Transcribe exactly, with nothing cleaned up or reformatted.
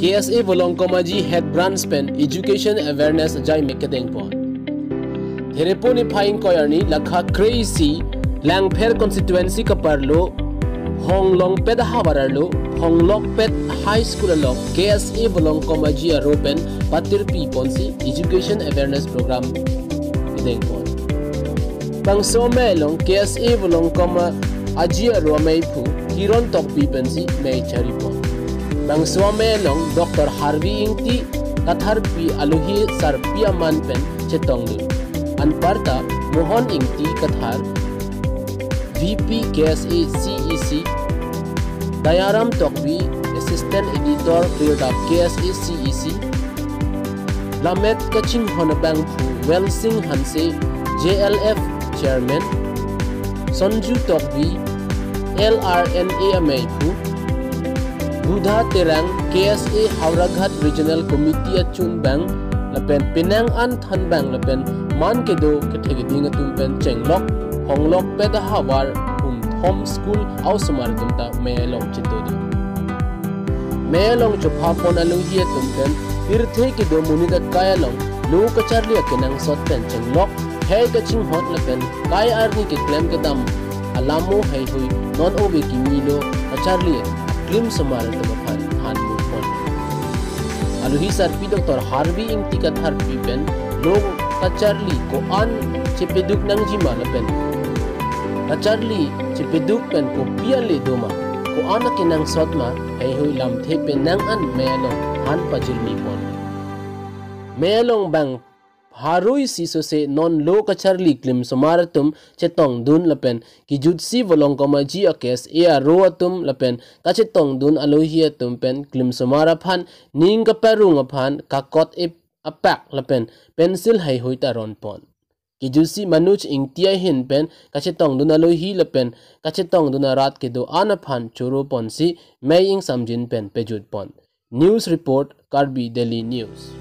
K S A Volongkom Aji Head Branch pen Education Awareness ajai me kedeng pon. Therepo niphai ingkoi arni lakha kre-isi Langpher constituency kaparlo Honglongpet ahavar arlo Honglokpet High School along K S A Volongkom Aji aro pen patirpi ponsi Education Awareness Program kedeng pon. Bangso amei along K S A Volongkom Aji aro ameiphu Kiron Tokbi pensi mei chari pon. Bangso amei along Doctor Harvi Ingti Katharpi alohi sarpi aman pen chetongdun. Anparta Mohon Ingti Kathar, V P K S A C E C, Dayaram Tokbi, Assistant Editor Birdak K S A C E C, Lamet kachinghon abangphu Welsing Hanse, J L F Chairman, Sonju Tokbi, L R N A ameiphu, Budha Terang, K S A Howraghat Regional Committee achunbang, lapen penang an thanbang lapen man kedo kethe keding atum pen chenglok Honglokpet ahavar Humthom School a-osomar atum ta mei along chetongdun. Mei along chopha pon alohi atum pen pirthe kedo monit akai along lo kacharli akenangsot pen chenglok hei kachinghon lapen kai arni keklem kedam alamo heihui non ove kimi lo kacharli aklim osomar atum aphan than pon. Alohi sarpi Doctor Harvi Ingti Katharpi pen lo kacharli ko-an chepeduk nangjima lapen kacharli chepeduk pen kopi ale doma, ko-an akenangsot ma, heihui lamthe penang an mei along than pajirmi pon. Mei along bang pharo isi sose non lo kacharli klim osomar atum chetongdun lapen kejutsi Volongkom Aji a K S A aro atum lapen kachetongdun alohi atum pen klim osomar aphan ning kaparung aphan kakot ip apak lapen pencil heihui ta ron pon. Kejutsi Manoj Ingti ahin pen kachetongdun alohi lapen kachetongdun arat kedo-an aphan choro ponsi mei ingsamjin pen pejut pon. News report, Karbi Daily News.